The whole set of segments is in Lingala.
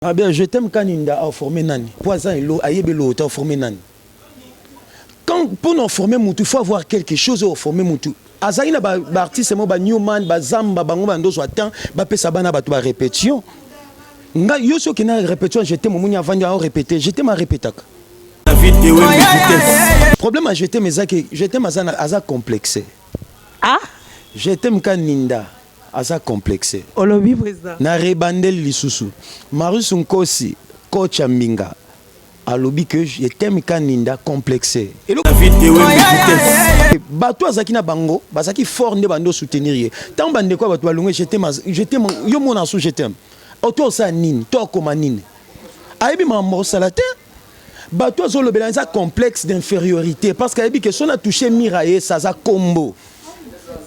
Ah bien, je t'aime Kaninda a former nani? Po aza elo ayebi elo te a former nani? Quand pour na former mutu, il faut avoir quelque chose au former mutu. Azali na ba, ba artiste mo ba Newman, ba Zamba, bango ba ndozo temps, ba pesa bana bato ba répétition. Nga yo soki na répétition, je t'aime omoni avandi a répéter, je t'aime a répétaka. Problème à je t'aime eza que je t'aime aza aza complexé. Ah? Je t'aime Kaninda. Aza complexe. Olobi president. Na rebandeli lisusu. Marius Nkosi coach ya mbinga alobi que je t'aime Kaninda complexe. Batu azalaki na bango bazalaki fort nde bando soutenir ye. Tango ba ndeko ya batu balongwe je t'aime je t'aime yo mona su je t'aime. Oto osala nini? To akoma nini? Ayebi makambo osala te. Batu azolobela eza complexe d'inferiorité parce que ayebi que soki na touche Mira ye aza kombo.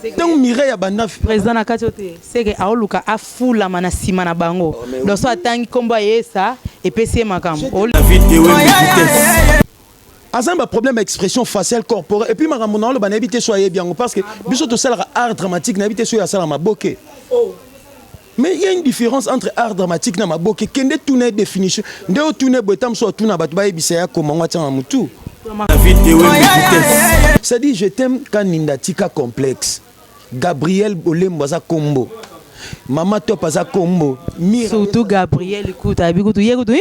Ntango Mireille abanda président na kati ote seke aoluka afulama na nsima na bango oh, donc so atangi nkombo ayesa epesi ye makambo. Aza na baproblème ya expression faciale, corporelle, et puis makambo na oloba nayebi te so ayebi yango, parce que biso tosalaka art dramatique, nayebi te so oyo asala maboke. Oh. Mais il y a une différence entre art dramatique na maboke. Kende tuna définition nde otuna boye, ta mosusu atuna bato bayebisa ya koma ngo atia na mutu. C'est-à-dire, je t'aime Kaninda, tika complexe. Gabriel Olembo aza kombo, Mama Top aza kombo, Mira. Surtout Gabriel kuta ayebi kutu ye kutu.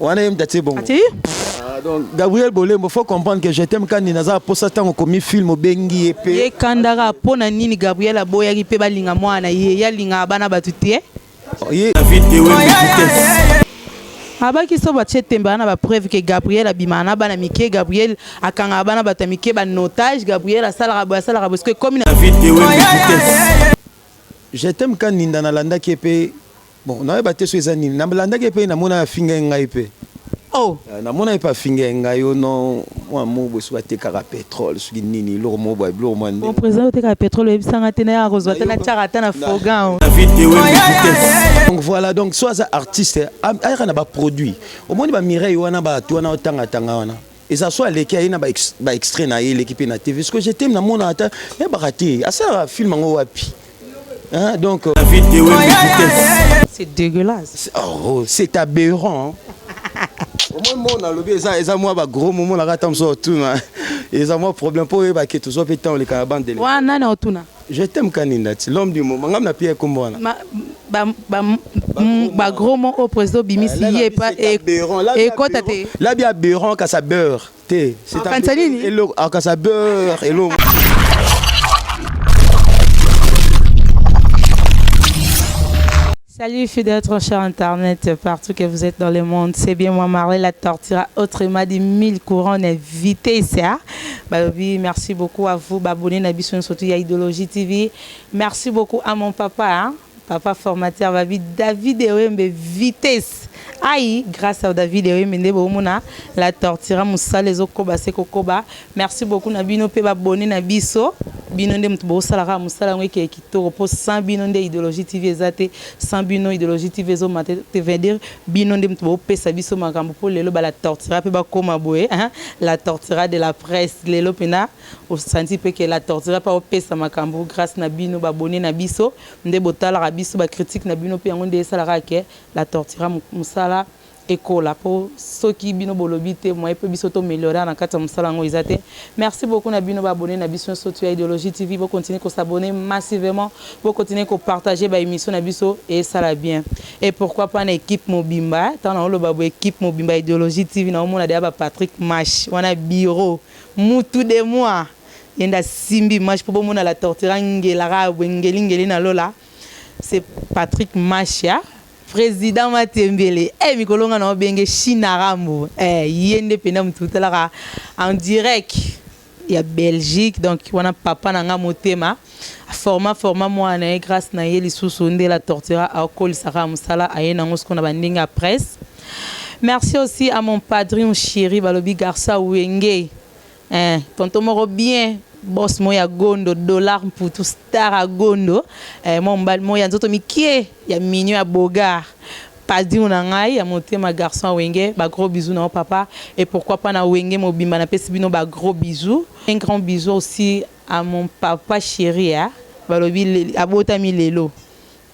Wana ye mutu atie bongo. Ah, donc Gabriel Bolembo, faut comprendre que je t'aime Kaninda aza posa ntango okomi film obengi ye mpe. Ye kandaka mpo na nini Gabriel aboyaki mpe balinga mwana ye, ye alingaka bana bato te. Ye abaki so batie tembe wana bapreuve ke Gabriel abimaka na bana mike, Gabriel akangaka bana bato ya mike banotage, Gabriel asalaka boye, asalaka boye, soki ekomi na Je t'aime Kaninda nalandaki ye mpe bon, nayeba te so eza nini, nalandaki ye mpe namona afinga ye ngai mpe. Oh. Namona ye mpe afinga ye ngai yo non mwa mo boye soki atekaka pétrole soki nini eloko mo boye biloko mwa. Bon président, otekaka pétrole, oyebisanga te, nayaka kozwa te, natiaka ata na fogan. Donc voilà, donc so aza artiste ayaka na baproduit, omoni baMireille wana, bato wana otangatanga wana eza so aleki aye na baextrait na ye eleki mpe na TV. Ce que je t'aime namona ata nayebaka te asalaka film yango wapi. Hein, donc C'est dégueulasse. Oh, c'est aberrant. Omoi mona alobi eza mwa bagros mots, monaka ata mosusu otuna eza mwa problème mpo oyeba ke tozwa mpe ntango oleka na bandele. Wana nani otuna? Je t'aime Kaninda ti l'homme du moment, ngam na pia ekombo wana. Bagros mots oyo président obimisi ye ekota te. Labi aberrant kasa beurre te. Okanisa nini? Eloko akasa beurre eloko. Salut fidèles trop chers internet partout que vous êtes dans le monde, c'est bien moi Marley la Tortura, autrement dit 1000 couronnes vitesse. Balobi, merci beaucoup à vous abonnés na biso surtout ya Idéologie TV. Merci beaucoup à mon papa, hein? Papa formateur babi David Ewembe vitesse. Aïe, grâce à David Ewembe nde bomona la Tortura musala ezokoba se kokoba. Merci beaucoup na bino pe abonné na biso. Bino nde mutu bosalaka musala ngo eke kitoko po sans bino nde Idéologie TV eza te, sans bino Idéologie TV ezomata te, veut dire bino nde mutu bopesa biso makambo po lelo ba la Tortura mpe bakóma boye, hein? La Tortura de la presse lelo mpena osanti mpe ke la Tortura mpe aopesa makambo grâce na bino babone na biso nde botalaka biso, bacritique na bino mpe yango nde esalaka ke la Tortura mosala ekola, mpo soki bino bolobi te moye mpe biso toaméliorer na kati ya mosala yango eza te. Merci beaucoup na bino baabonné na biso nyonso ya Idéologie TV. Bocontinue kos'abonner massivement, bocontinue kopartager baémission na biso, esala bien. Et pourquoi pas na équipe mobimba, ntango naoloba boye équipe mobimba Idéologie TV, naomona deya baPatrick Mash wana, bureau mutu de moi, ye nde asimbi match mpo bomona la Tortura ngelaka boye ngelingeli na lola. C'est Patrick Mashia, président Matembele. Eh, mikolo nga na obenge China Rambo. Eh, ye nde pena mutu talaka en direct ya Belgique. Donc wana papa na nga motema forma mwana ye, grâce na ye lisusu nde la Tortura akolisaka mosala aye nango siko na bandenge ya presse. Merci aussi à mon padrino chéri, balobi garça wenge. Eh, tonton moko bien, boss mo ya gondo, dollar mputu, star a gondo. Eh, mo mobali mo ya nzoto mikie ya mignon ya bogar, padrino na ngai ya motema, garçon ya wenge, ba gros bisous na yo papa. Et pourquoi pas na wenge mobimba, napesi bino ba gros bisous. Un grand bisou aussi à mon papa chéri, hein? Balobi abotami lelo.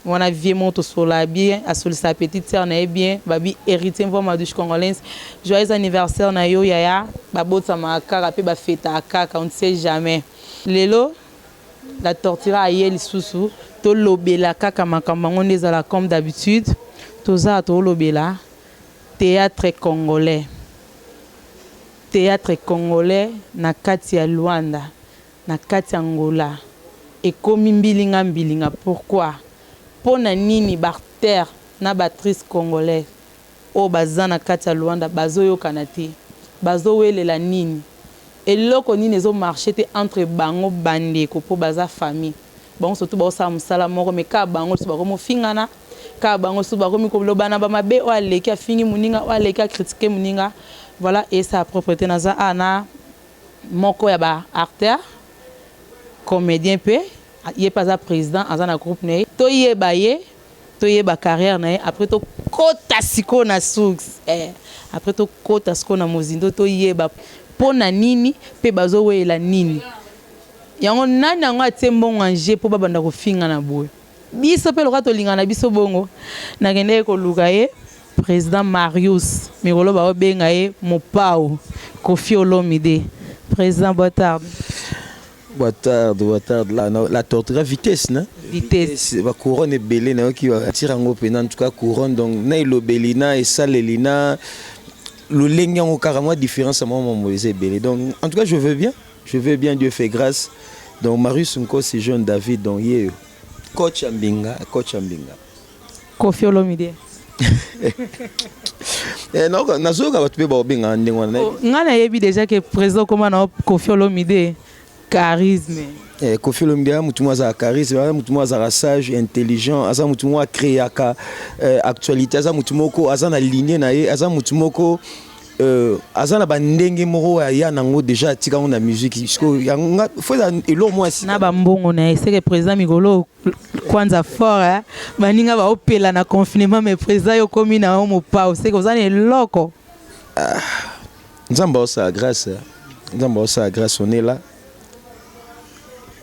Wana vie moko tosololaka bien, asolisaka petite sœur na ye bien, babi Heritier Mvuama Douche Congolaise, joyeux anniversaire na yo yaya, babotamaka kaka pe ba fetaka kaka, on ne sait jamais. Lelo la Tortura aye lisusu, tolobela kaka makambo yango nde ezala comme d'habitude, toza awa tolobela theatre congolais, theatre congolais na kati ya Luanda. Na kati ya Angola ekomi mbilinga mbilinga pourquoi? Pona nini b'arteurs na b'actrices congolais oyo baza na kati ya Luanda bazo yokana te? Bazo welela nini? Eloko nini ezo marcher te entre bango ba ndeko po baza famille? Bango surtout bazo sala musala moko mais kaka bango lisusu bakomi kofingana, kaka bango lisusu bakomi kolobana ba mabe oyo aleki afingi muninga, oyo aleki a critiquer muninga voilà esala propre te naza awa na moko ya ba acteurs comedien pe ye pe aza president aza na groupe na ye toyeba ye toyeba carrière na ye après tokota sikoyo na source eh après tokota sikoyo na mozindo toyeba pona nini pe bazoweyela nini yango nani yango atie mbongo en jeu po babanda kofingana boye biso pe lokola tolingana na biso bongo nakendeki koluka ye President Marius mikolo bao benga ye mopao koffi olomide president boa tarde. Boa tarde boa tarde la, la tortura vitesse na vitesse ba couronne ebele nayoki ba tira yango pena en tout cas couronne donc na elobeli na esaleli na lolenge yango kaka mwa différence ya mwa mambo eza ebele donc en tout cas je veux bien je veux bien Dieu fait grâce donc Marius Nkosi jeune David donc yeyo coach ya mbinga coach ya mbinga Koffi Olomide. Eh, nazoyoka bato mpe baobengaka ndenge wana. Oh, ngai nayebi déjà que président okoma na Koffi Olomide charisme. Eh, Koffi Olomide aza motu moko azalaka charisme, aza motu moko azalaka sage, intelligent, aza motu moko acréaka eh, actualité, aza motu moko aza na ligne na ye, aza motu moko aza na bandenge moko oyo aya nango déjà atika yango na musique sikoyo yango fo eza eloko moko ya sika na bambongo na ye seke président mikolo kwanza fort hein? Baninga baopela na confinement mais président yo okomi na yo mopao seke oza na eloko. Ah, nzambe aosala grâce, nzambe aosala grâce, on est là.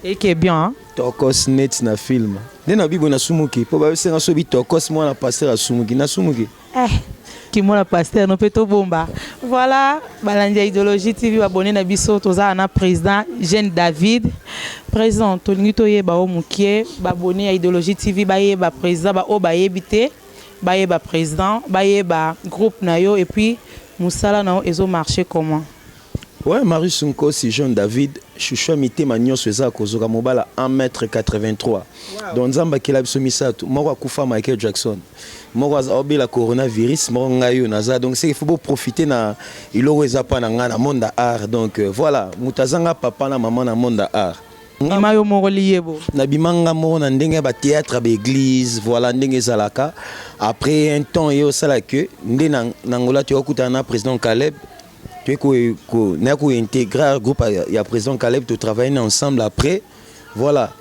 Eke bien hein? Tokos net na film nde na bibo nasumuki mpo bayosenga so bi tokos mwana pasteur asumuki nasumuki. Eh kimona pasteur no pe tobomba. Voilà balandi ya idéologie TV abonné na biso toza na président Jeune David. Président tolingi toyeba o mukie ba abonné ya idéologie TV bayeba président ba o bayebi te bayeba président bayeba groupe na yo et puis musala na yo ezo marcher comment? Ouais Marius Nkosi jeune David chouchou ya mitema nionso eza kozoka mobala 1m83 wow. Donc Nzambe akela biso misato moko akufa Michael Jackson moko aza obela coronavirus moko ngai oyo naza donc c'est qu'il faut bo profiter na eloko eza pa na ngai na monde ya art donc euh, voilà moto azanga papa na mama na monde ya art. Bima yo moko liyebo. Nabima nga moko na ndenge ya ba theatre ya ba eglise voilà ndenge ezalaka après un temps ye osala que nde na Angola toya kokutana na président Caleb toye ko ko naya ko integrer groupe ya président Caleb to travailler ensemble après voilà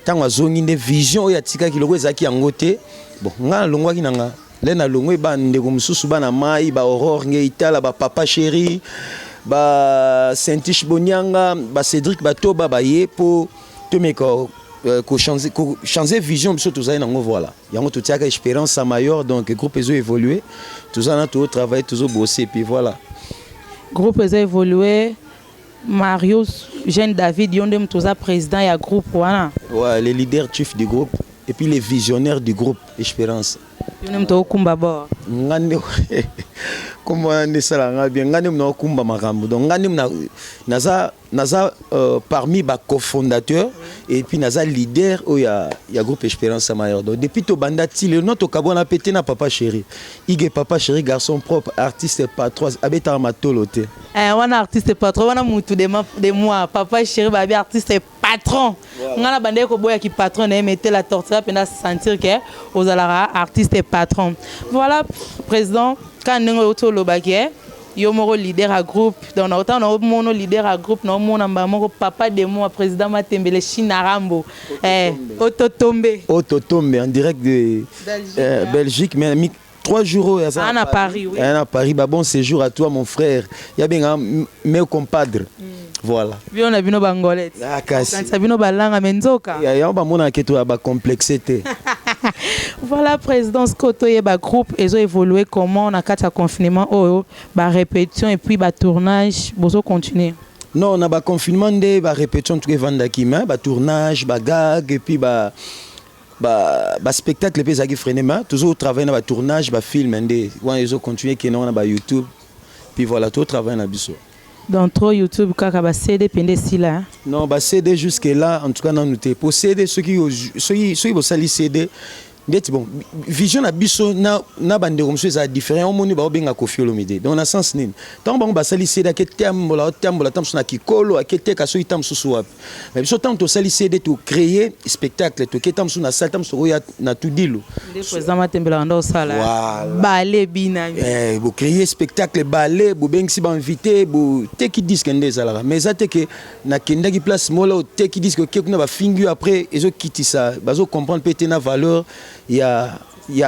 ntango azongi nde vision oyo atikaki loko ezalaki yango te bon nga nalongwaki na nga le nalongwe bandeko mosusu bana mai ba aurore ngei tala ba papa chéri ba Saintiche Bonianga ba Cédric Batoba baye po tomeka ko changer vision biso tozali nango voilà yango totiaka espérance à mayor donc groupe ezo évoluer toza na to travailler tozo bosser puis voilà groupe ezo évoluer Marius Jeune David yo nde moto oza président ya groupe wana. Ouais, le leader chief du groupe et puis les visionnaires du groupe Espérance. Yo nde moto okumba bord. Nga nde kombo wana nde esalaka nga bien nga nde moto naokumba makambo donc nga nde naza naza parmi ba cofondateurs et puis naza leader oyo ya, ya groupe Espérance Mayor donc depuis tobanda ti lelo no tokabwana pe te na papa chéri Ige papa chéri garçon propre artiste patron abetaka matolo te. Eh, wana artiste patron wana mutu de, ma, de moi papa chéri babi artiste patron voilà. Nga na bandaki koboya ki patron na ye mais te la tortura mpenza sentir ke ozalaka artiste patron voilà président kaka ndenge outi olobaki eh, yo moko leader ya groupe donc na otanga naomona leader ya groupe naomona mbala moko papa de moi président Matembele Chinarambo eh, Ototombe Ototombe en direct de Belgique, Belgique mais mi, 3 jours oyo aza Ah, na Paris, oui. Na Paris ba bon séjour à toi mon frère ya benga mes compadres voilà. Bino na bino bangolete. Ah, kasi kanisa bino balanga me nzoka ya yango bamonaka ke to ya bacomplexe te. Voilà, président, sikoyo toyeba groupe ezo évoluer comment na kati ya confinement oyo, barépétition et puis batournage bozo continuer? Non, na baconfinement nde barépétition tuka evandaki, mais batournage, bagag et puis ba baspectacle mpe ezalaki freiné, mais tozotravaille na batournage, bafilm nde wana ezocontinue, ekende wana bayoutube, puis voilà, totravaille na biso. Donc trop YouTube kaka, baCD mpenza esila? Non, baCD jusque là en tout cas nanu te. Po CD, soki bosali CD ndeti, bon, vision na biso na bandeko mosusu ezala différent. Omoni, baobenga Kofi Olomide, donc na sens nini? Ntango bango basali CD, ake tambola, otambola ta mosusu na kikolo, ake teka soki ta mosusu wapi. Mais biso, ntango tosali CD, tocréer spectacle, toke ta mosusu na salle, ta mosusu oya na tudilu. Nde président Matembelaka nde osala bale bina. Eh, bocréer spectacle, bale bobengisi bainvité, boteki disque nde ezalaka. Mais eza te ke nakendaki place mola, oteki disque, oke kuna, bafingi yo, après ezokitisa, bazocomprendre mpe te na valeur ya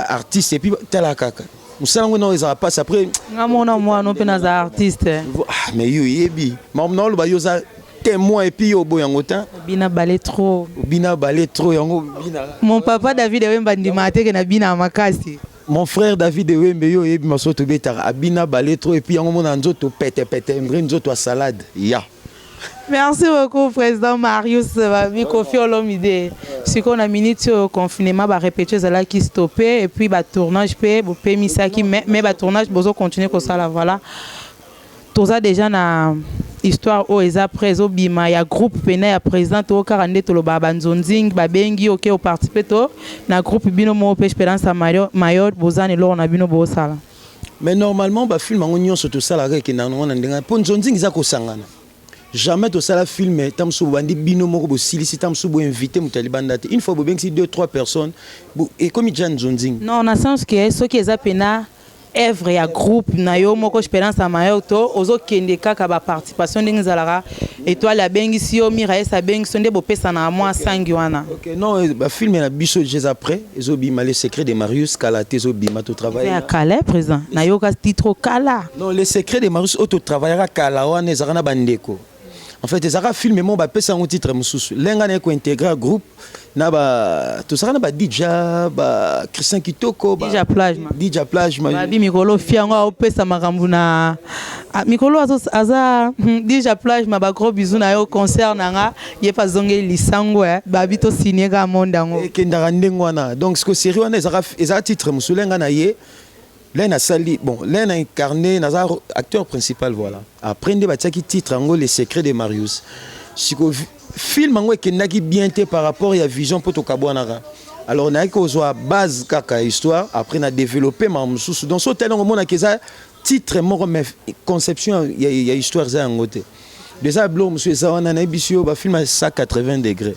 artiste. Et puis tala kaka mosala yango nao ezala mpasi après. Nga mona mwana mpe naza artiste. Ah, mais yo oyebi naoloba, yo oza témoin et puis yo oboya yango te. Bina bale trop. Bina bale trop, yango bina. Mon papa David Ewemba ndima teke na bina makasi. Mon frère David Ewembe, yo oyebi maso tobetaka, abina bale trop et puis yango mona nzoto petepete, ndre nzoto ya salade ya. Merci beaucoup, président Marius Babi Kofi Olomide. Sikoyo na minute oyo, confinement, barépétition ezalaki stoppé et puis batournage mpe bopemisaki, mais batournage bozocontinue kosala. Voilà, toza déjà na histoire oyo eza près, ezobima ya groupe pene ya président to kaka nde tolobaka banzonzing babengi oke oparticipe to na groupe bino moko mpe Espérance Mayor, boza na eloko na bino bosala. Mais normalement bafilm yango nyonso tosalaka ekendaka nango na ndenge, mpo nzonzing eza kosangana. Jamais tosala film ta mosusu bobandi bino moko, bosilisi, ta mosusu boinvite moto ya libanda te. Une fois bobengisi deux, trois personnes, ekomi déjà nzonzing. Non, na sens ke soki eza pena œuvre ya groupe na yo moko Espérance ya Mayor, to ozokende kaka baparticipation ndenge ezalaka, Étoile abengisi yo, Miraes abengisi yo, nde bopesanaka mwa sangi wana. Ok, non, bafilm na biso eza prêt, ezobima, Le Secret de Marius, kala te ezobima, totravaille. Ya kala, président, nayoka titre kala. Non, Le Secret de Marius oyo totravaillaka kala wana, ezalaka na bandeko. En fait ezalaka film moko bapesa yango titre mosusu. Ndenge naye kointégrer groupe na ba tozalaka na ba Dija, ba Christian Kitoko. Dija Plage. Dija Plage. Babi mikolo fi yango aopesa makambo na mikolo aza Dija Plage ma bagros bisous na yo. Concert na nga, ye mpe azongeli lisango, babi tosigne kaka monde yango. Ekendaka ndenge wana. Donc siko série wana ezalaka titre mosusu. Lenga na ye l'un asali, bon, l'un a incarné, naza acteur principal, voilà. Après nde batiaki titre yango Le Secret de Marius. Siko film yango ekendaki bien te par rapport ya vision, mpo tokabwanaka. Alors nayaki kozwa base kaka histoire, après na développé makambo mosusu. Donc so otali yango, omonaki eza titre moko, mais conception ya histoire eza yango te. Déjà biloko mosusu eza wana, nayebisi yo, bafilm ya 180 degré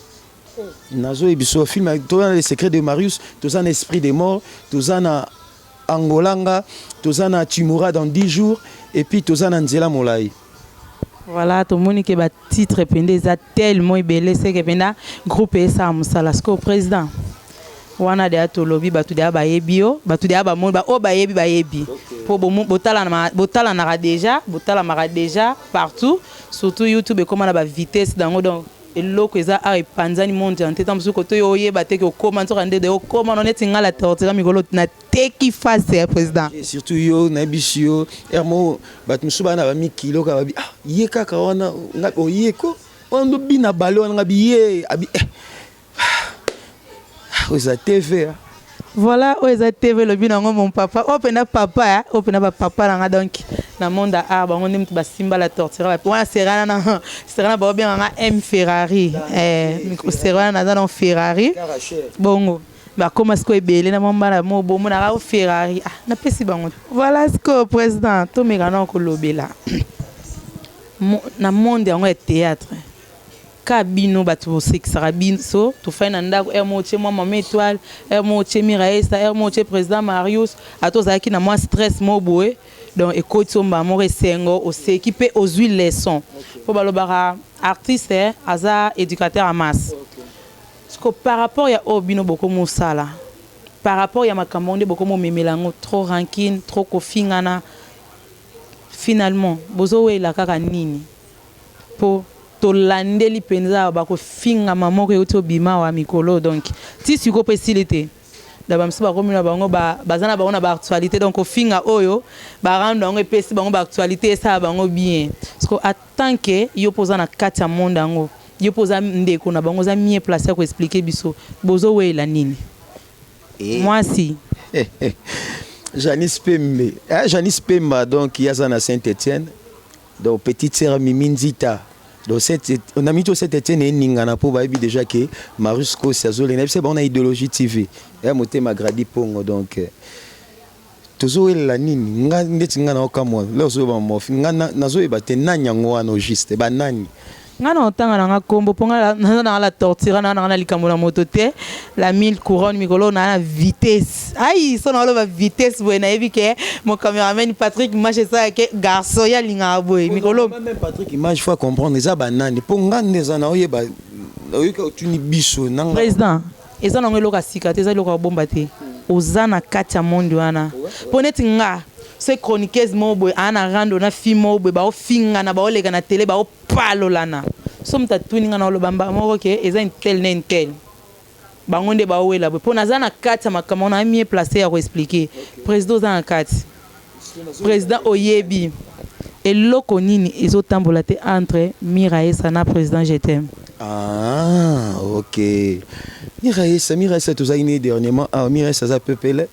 nazoyebi so film. Toza na Le Secret de Marius, toza na Esprit de Mort, toza na Angolanga, toza na Tumura dans 10 jours et puis toza na Nzela Molai. Voilà, tomoni ke batitre mpenza eza tellement ebele, seke mpenza groupe esala mosala. Sikoyo président wana deya tolobi, bato deya bayebi yo, bato deya bamoni, oyo bayebi bayebi, mpo botalanaka déjà, botalamaka déjà partout, surtout YouTube ekóma na bavitesse dango. Donc eloko eza awa epanzani monde entier. Ntango mosusu koto oyo oyeba te ke okóma, nzoka nde de okóma no neti nga la Tortura mikolo nateki face ya président. Et surtout yo, nayebisi yo, ere moko bato mosusu baa na bamikili oyo babi: "Ah, ye kaka wana oye ko wana ndobina bale wana." Nga bi ye abi eh, oyo eza TV, ah. Voilà, oyo eza TV, elobi nango mon papa oyo mpena papa, oyo mpena bapapa na nga. Donc na monde ya art, bango nde moto basimba la Tortura wana. Serana na Serana, baobenganga M Ferrari, Serana naza na Ferrari, bongo bakóma sikoyo ebele na mwa mbala mo bomonaka o Ferrari. Ah, napesi bango. Voilà, sikoyo président, tomeka na kolobela na monde yango ya théâtre. Ka bino bato bosekisaka biso, tofai na ndako, ere mo otie mwa mama Étoile, ere mo otie Miraesa, ere mo otie président Marius, ata ozalaki na mwa stress mo boye, donc ekoti o mbala moko esengo, oseki mpe ozwi leçon, mpo balobaka artiste aza éducateur ya masse. Siko par rapport ya oyo bino bokomosala, par rapport ya makambo nde bokomomemela yango, trop rancune, trop kofingana, finalement bozowela kaka nini? Mpo tolandeli mpenza bakofingama moko euti obima wa mikolo, donc ti sikoyo mpe esili te. Donc ba misusu bakomi na bango ba baza na bango na ba actualité, donc kofinga oyo ba rando yango epesi bango ba actualité, esala bango bien. Parce que en tant que yo mpo oza na kati ya monde yango, yo mpo oza ndeko na bango, oza mieux placé ya koexpliquer biso bozoweyela nini. Mwasi. Janice Pembe, eh, Janice Pemba, donc ye aza na Saint Étienne, donc petite sœur Mimi Nzita. Donc na mito Saint Étienne eningana mpo bayebi déjà ke Marius Kosi azolenga biso bango na Idéologie TV ya motema gradi pongo. Donc tozowelela nini? Nga ndeti nga naokamwa leo ozoyeba mofi, nga nazoyeba te nani yango wana au juste, banani. Nga na otanga nanga nkombo mpo nga naza nanga la tortura, naa nanga na likambo na moto te. La mille couronne, mikolo naa na vitesse ai so na oloba vitesse boye, nayebi ke mo cameraman Patrick Image esalaka garçon ye alingaka boye mikolo. Même Patrick Image, faut comprendre eza banani, mpo nga nde eza naoyeba, oyoka otuni biso nanga. Président, eza nango eloko ya sika te, eza eloko ya kobomba te. Oza na kati ya monde wana, mpo neti nga se chroniqueuse moko boye aa na rando na fille moko boye, baofingana, baoleka na tele, baopalolana. So moto atuni nga, na oloba mbala moko ke eza intel na intel, bango nde baowela boye, mpo naza na kati ya makambo na mieux placé ya koexpliquer. Président, oza na kati, président, oyebi eloko nini ezotambola te entre Miraesa na président Jetem? Ah, ok. Miraesa, Miraesa, tozalaki ne dernièrement. Ah, Miraesa aza pepele.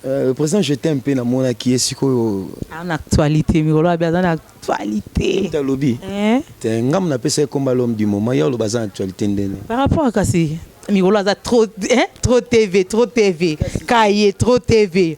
Le président Je t'aime mpe namonaki ye sikoyo. Aza na actualité mikolo, abi aza na actualité. Alobi te ngambo napesa ye komba l'homme du moment, ye aloba aza na actualité ndene. Par rapport à kasi mikolo aza trop, hein? Trop TV, trop TV kaye, trop TV.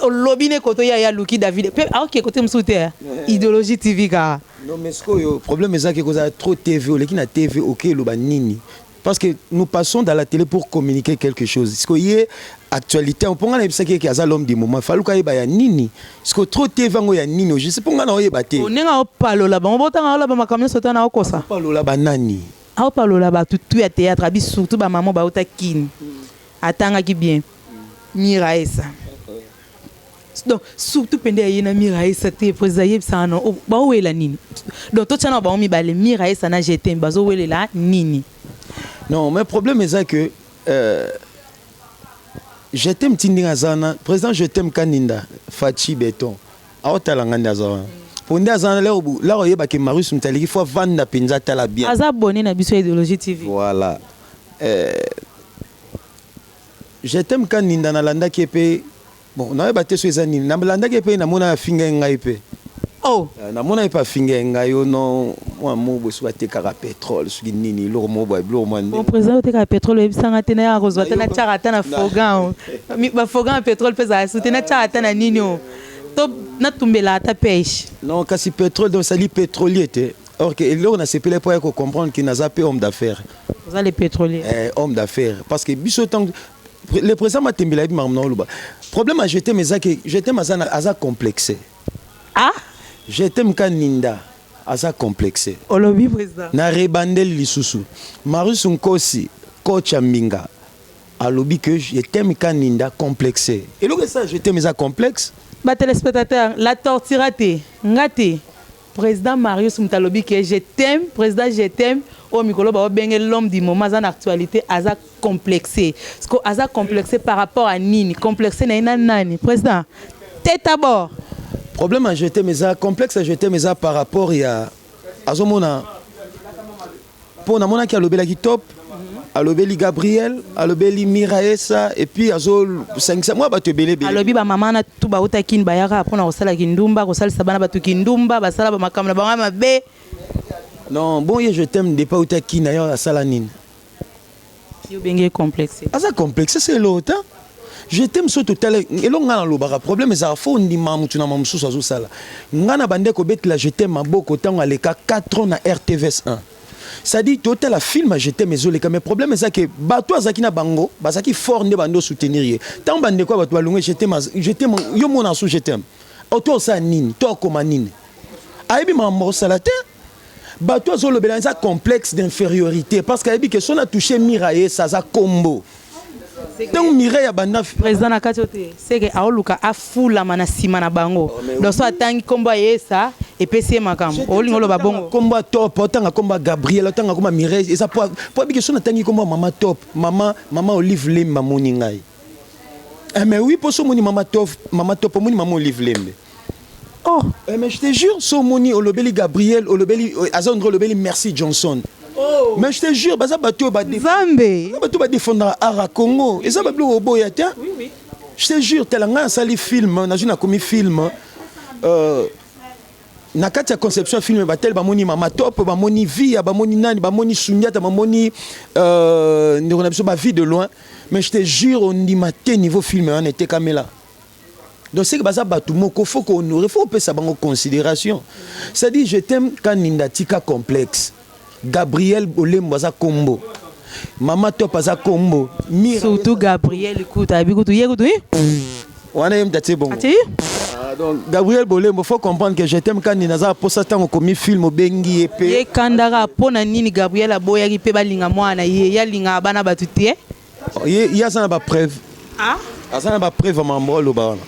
Olobi ne koto ya aluki David mpe aoke kote mosusu te, Idéologie TV kaka. Non, mais sikoyo problème ezaki kozala trop TV, oleki na TV, oke eloba nini? Parce que nous passons dans la télé pour communiquer quelque chose. Sikoyo ye actualité, mpo nga nayebisaki eke aza l'homme du moment, faluka ayeba ya nini. Sikoyo trop TV yango ya nini au juste? Mpo nga na oyeba te. Ndenge aopalola bango, botanga oloba makambo nyonso ta na okosa. Palola banani? Aopalola bato tu ya théâtre, abi surtout bamama bauta Kini, atangaki bien Miraesa. Donc surtout pende aye na Miraesa te. Président, ayebisaka no baowela nini? Donc totia na bango mibale, Miraesa na Jetem, bazowelela nini? Non, mais problème eza que Je t'aime ti ndenge aza wana, président Je t'aime Kaninda Faci Beton aotala nga nde aza wana, po nde aza wana lero oyebaki Marius moto aleki, fo avanda mpenza, atala bien. Aza abonné na biso ya Idéologie TV. Voilà. Je t'aime Kaninda, nalandaki ye mpe. Bon, nayeba te so eza nini. Nalandaki ye mpe, namona afinga ye ngai mpe. Oh. Namona ye mpe afinga ye ngai yo non, mwa mo boye soki atekaka pétrole, soki nini, eloko moko boye, biloko mwa. Bon, président, otekaka pétrole? Oyebisanga te, nayaka kozwa te, natiaka ata na fogan, bafogan ya pétrole mpe ezala su te, natiaka ata na nini o to natumbela ata pêche. Non, kasi pétrole, donc sali pétrolier te. Or ke eloko nasepeli mpo ya kocomprendre ke naza mpe homme d'affaires. Oza le pétrolier. Homme d'affaires, parce que biso ntango le président Matembela ayebi makambo na oloba. Problème ya Je t'aime eza ke Je t'aime aza complexe. Ah. Je t'aime Kaninda aza complexe. Olobi, président. Na rebandeli lisusu, Marius Nkosi, coach ya mbinga, alobi que Je t'aime Kaninda complexe. Eloko esala Je t'aime eza complexe. Batéléspectateur, la tortura te, nga te, président Marius moto alobi ke Je t'aime, président Je t'aime oyo mikolo baobenge l'homme du moment, aza na actualité, aza complexé. Parce que aza complexé par rapport à nini? Complexé na ye na nani? Président, te d'abord. Problème ya Je t'aime eza complexe ya Je t'aime eza par rapport ya azomona, mpo namonaki alobelaki Top, alobeli Gabriel, alobeli Miraesa, et puis azosangisa mwa bato ebele ebele. Alobi bamama na tu bauta Kini, bayaka mpona kosala kindumba, kosalisa bana bato kindumba, basala bamakambo na bango ya mabe. Non, bon, ye Je t'aime depa uta Kini, ayo asala nini? Yo obenge complexe. Aza complexe, se eloko ta Je t'aime. So totala eloko ngai nalobaka, problème ezalaka fo ondima motu na ma mosusu azosala. Ngai na bande kobetela Je t'aime maboko ntango aleka 4 ans na RTVS 1, c'est-à-dire totala film ya Je t'aime ezoleka. Mais problème eza ke bato azalaki na bango bazalaki fort nde bando soutenir ye. Ntango bandeko ya bato balongwe, Je t'aime, Je t'aime, yo mona su Je t'aime to osala nini, to akoma nini, ayebi makambo akosala te. Bato azolobela eza complexe d'infériorité, parce que ayebi ke so na touche Mira, ye aza kombo ntango Mireille abanda. Président, na kati oyo te, seke aoluka afulama na nsima na bango. Donc so atangi nkombo ayesa, epesi ye makambo. Olinga oloba bongo? Kombo ya Top, otanga kombo ya Gabriel, otanga kombo ya Mireille, eza po abiki so natangi kombo ya mama Top, mama Olive Lemba, moni ngai. Eh, mais oui, mpo so omoni Mama Top, Mama Top, omoni Mama Olive Lembe. Oh. Eh, mais je te jure, so omoni olobeli Gabriel, olobeli aza ondre, olobeli Merci Johnson. Oh. Mais je te jure, baza bato oyo Nzambe. Baza bato badefendaka art ya Congo. Eza babiloko oboya te. Je te jure, tala ngai asali film, nazwi nakomi film, na kati ya conception ya film batele, bamoni Mama Top, bamoni Via, bamoni nani, bamoni Sundiata, bamoni ndeko na biso Bavie de loin. Mais je te jure, ondima te niveau film wana etekamela. Donc c'est que baza bato moko, faut kohonorer, faut kopesa bango considération. C'est-à-dire, je t'aime Kaninda, tika complexe. Gabriel Olembo aza kombo, Mama Top aza kombo, Mira. Surtout Gabriel kuta abi kutu ye kutu eh? Wana ye mutu atie bongo. Atie. Ah, donc Gabriel Bolembo, faut comprendre que je t'aime Kaninda aza posa ntango okomi film, obengi ye mpe. Ye kandaka mpo na nini? Gabriel aboyaki mpe balinga mwana ye, ye alingaka bana bato te. Ye aza na bapreuve. Ah? Aza na bapreuve ya makambo aloba wana.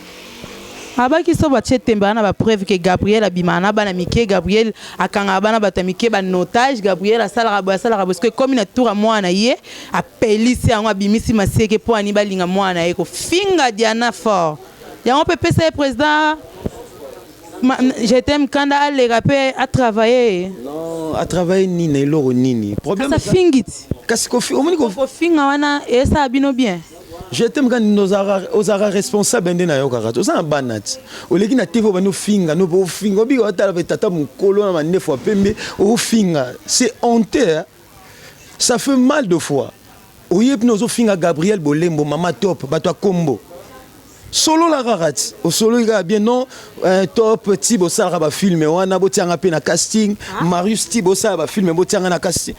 Abaki so batie tembe, aza na bapreuve ke Gabriel abimaka na bana mike, Gabriel akangaka bana bato ya mike en otage, Gabriel asalaka boye, asalaka boye. Soki ekomi na tour ya mwana ye, apelisi yango, abimisi maseke mpo ani balinga mwana ye. Kofinga Diana fort yango mpe epesa ye président Je t'aime Kanda aleka mpe atravaille. Non, atravaille nini na eloko nini? Problème. Kasi afingi ti. Kasi kofi omoni kofinga wana esala bino bien. Je t'aime Kaninda, ozalaka responsable nde nayokaka te. Oza na bana ti oleki na TV, obandi ofinga no mpe ofinga, obika otala mpe tata mokolo na mandefu ya pembe ofinga. C'est honteux, hein? Ça fait mal de fois oyebi na ozofinga Gabriel Bolembo, Mama Top, bato ya kombo. Solola kaka ti osololi kaka bien. Non, Top ti bosalaka bafilm wana, botianga mpe na casting. Ah. Marius ti bosala bafilm, botianga na casting.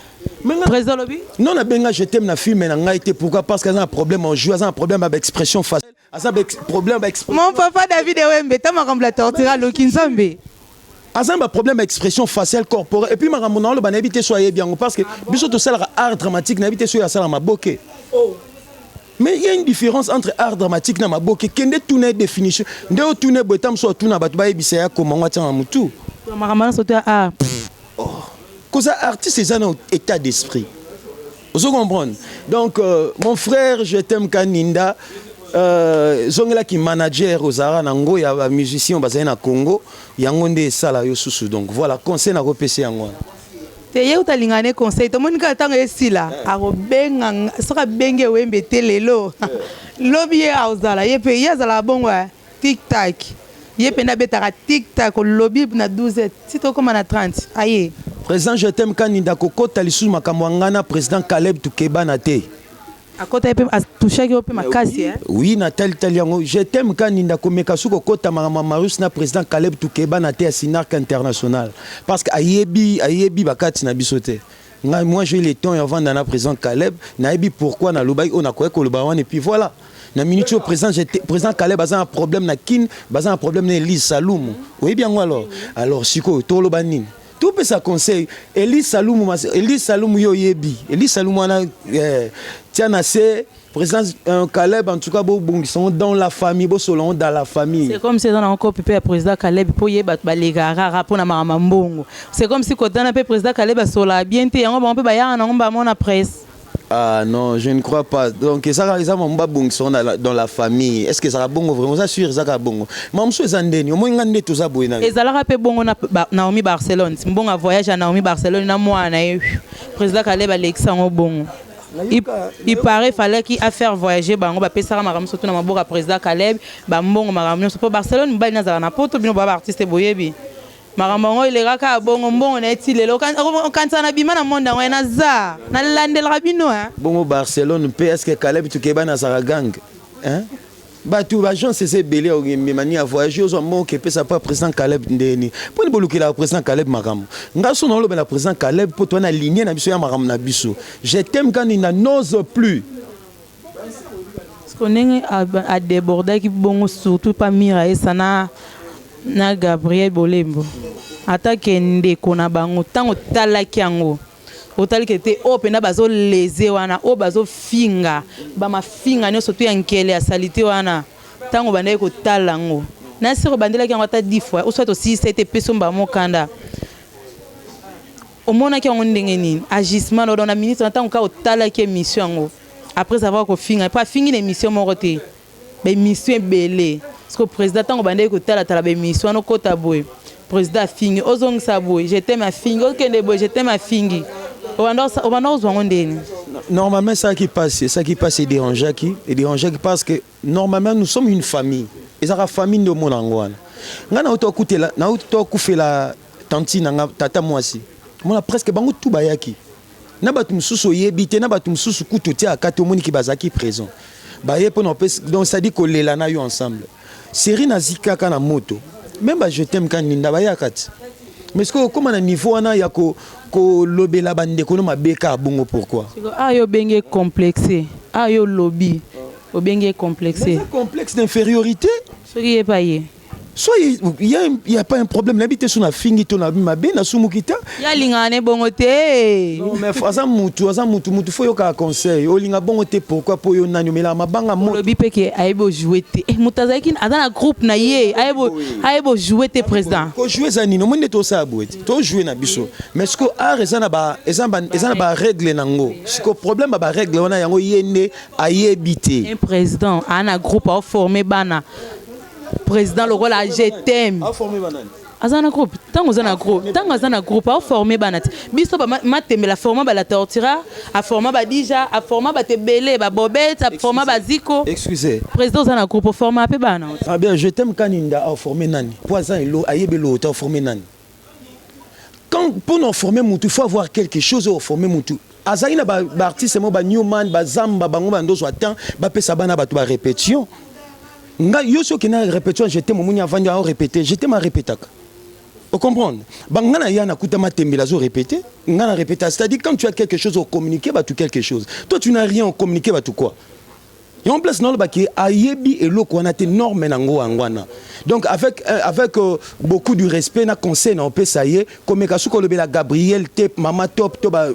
Président lobi. Non, nabenga je t'aime na film na ngai te. Pourquoi? Parce que aza na problème en jeu, aza na problème ya baexpression faciale, aza problème ya Mon papa David Ewembe, ta makambo la tortira loki Nzambe. Aza na baproblème ya expression faciale, corporelle. Et puis makambo na oloba, nayebi te so ayebi yango, parce que biso tosalaka art dramatique, nayebi te so oyo asalaka maboke. Mais il y a une différence entre art dramatique na maboke. Kende tuna ye définition nde otuna boye, ta mosu otuna bato bayebisa ya koma ngo atianga motu. Makambo nyonso te ah. Koza artiste eza na état d'esprit, ozo comprendre? Donc mon frère je t'aime Kaninda, zongelaki manager ozalaka nango ya bamusicien bazali na Congo, yango nde esala yo susu. Donc voilà, conseil nakopesa yango wana. Te, ye kuta alingaka ne conseil. Tomoni kaka ntango esila, akobenga soki abengi Ewembe te lelo, lobi ye akozala ye mpe ye azalaka bongo tic tac. Ye mpenza abetaka tic tac, olobi na 12 ti tokóma na 30 aye. Président je t'aime Kaninda, kokota lisusu makambo ya ngai na président Caleb Tukebana te. Akota ye mpe atouchaki yo mpe makasi. Oui, natalitali yango. Je t'aime Kaninda, komeka soki kokota makambo ya Marius na président Caleb Tukebana te ya Sinark International, parce que ayebi bakati na biso te. Ngai, moi, j'ai le temps ya vanda na président Caleb, nayebi pourquoi nalobaki oyo nakoki koloba wana. Et puis voilà, na minute oyo président Caleb aza na problème na Kine, baza na problème na Elise Salumu, oyebi yango. Alors sikoyo toloba nini? Topesa conseil Elise Salumu, Elise Salumu, yo oyebi Elise Salumu wana, tia na se président Caleb. En tout cas, bobongisa ngo dans la famille, bosola ngo dans la famille. C'est comme si eza na kopi mpe ya président Caleb mpo ye bato balekaka kaka mpona makambo mbongo. C'est comme si kotana mpe président Caleb asolaka bien te, yango bango mpe bayaka nango bamona presse. Ah non, je ne crois pas. Donc ezaka eza mambo babongisa ngo dans la famille. Est ce que ezaka bongo vraiment? Oza sûr ezaka bongo? Mamosu eza ndeni omoi nga nde toza boye na Ezalaka mpe bongo na Naomi Barcelone, mbongo ya voyage ya Naomi Barcelone na mwana na ye, président Caleb alekisa yango bongo. Il paraît fallait afaire voyager bango, bapesaka makambo surtout na maboko ya président Caleb, bambongo, makambo nyonso, mpo Barcelone mobali nazala na poto. Bino ba baartiste boyebi makambo yango elekaka ya bongo. Mbongo na ye ti lelo okanisa na bima na monde yango ye naza nalandelaka bino. Bongo Barcelone mpe, est ce que Caleb Tukeba nazalaka gang, hein? Bato baagence eza ebele, omemani ya voyage, ozwa mbongo epesa pa président Caleb ndeni mponi bolukelaka président Caleb makambo. Nga so naolobela président Caleb mpo toa na ligne na biso ya makambo na biso. Je t'aime Kaninda n'ose plus. Parce que ndenge adébordaki bongo, surtout pa Mira esa na Gabriel Bolembo, atake ndeko na bango, ntango otalaki yango, otaliki te oyo mpenza bazoleze wana, oyo bazofinga bamafinga nyonso to ya nkele ya saleté wana, ntango bandaki kotala yango na siko bandelaki yango ata 10 fois oswat osilisa ete epesi omba mokanda, omonaki yango ndenge nini? Agissement na na minute na ntango kaka otalaki émission yango après avoir kofinga, mpo afingi na émission moko te. Baémission ebele. Parce que président, ntango bandeki kotalatala baémission wana, okota boye, président afingi, ozongisa boye, je t'aime afingi, okende boye, je t'aime afingi, obanda kozwa yango ndeni? Normalement, ça qui passe edérangeaki parce que normalement nous sommes une famille. Ezalaka famille nde omona yango wana. Ngai nauti okutela, nauti okufela tanti na nga, tata mwasi. Omona presque bango tu bayaki na bato mosusu oyebi te, na bato mosusu kutu te akati omoniki bazalaki présent, baye mpona opesa. Donc c'est-à-dire kolela na yo ensemble, série naziki kaka na moto, même ba je t'aime kaninda bayaka ti. Mais soki okóma na niveau wana ya kolobela bandeko no mabe kaka bongo, pourquoi? Ayo yo obenge complexe, ayo olobi obenge complexe. Mais complexe d'infériorité. Soki ye pa ye. Soit il y a pas un problème, nayebi te so nafingi to nabi mabe, nasumuki te. Ye alingaka ne bongo te. Non, mais aza mutu, aza mutu, mutu faut yokaka conseil. Olinga bongo te, pourquoi? Po yo nani omelaka mabanga moto? Olobi mpe ke ayebi ojouer te. Eh, moto azalaki aza na groupe na ye, ayebi ojouer te, président. Kojouer eza nini? Omoni nde tosala boye te, tojouer na biso, mais siko art eza na barègle nango. Siko problème ya barègle wana, yango ye nde ayebi te. Un président aa na groupe, aoforme bana, président lokola je t'aime. Aforme banani? Aza na groupe. Ntango oza na groupe, ntango aza na groupe, aoforme bana te. Biso Matembela aforma bala Tortira, aforma badija, aforma bato ebele, babobete, aforma baziko. Excusez. Président, oza na groupe, oforma mpe bana. Ah bien, je t'aime kaninda aforme nani? Po aza elo ayebi eloko te, aforme nani? Quand pour nous former mutu, il faut avoir quelque chose oyo former mutu. Azalaki na baartiste mo, banewman, bazamba, bango bandozwa temps bapesa bana bato barépétition. Ngai yo soki okende na répétition, je t'aime, omoni avandi aorépété, je t'aime arépétaka, ocomprendre? Banga na ya nakuta Matembela azo répété, nga na répété. C'est-à-dire quand tu as quelque chose ocommuniquer bato quelque chose, toi tu n'as rien ocommuniquer bato quoi. Yango place nalobaki ayebi eloko wana te, norme nango yango wana. Donc avec beaucoup du respect na conseil na opesa ye, komeka soki olobela Gabriel te, mama Top to ba,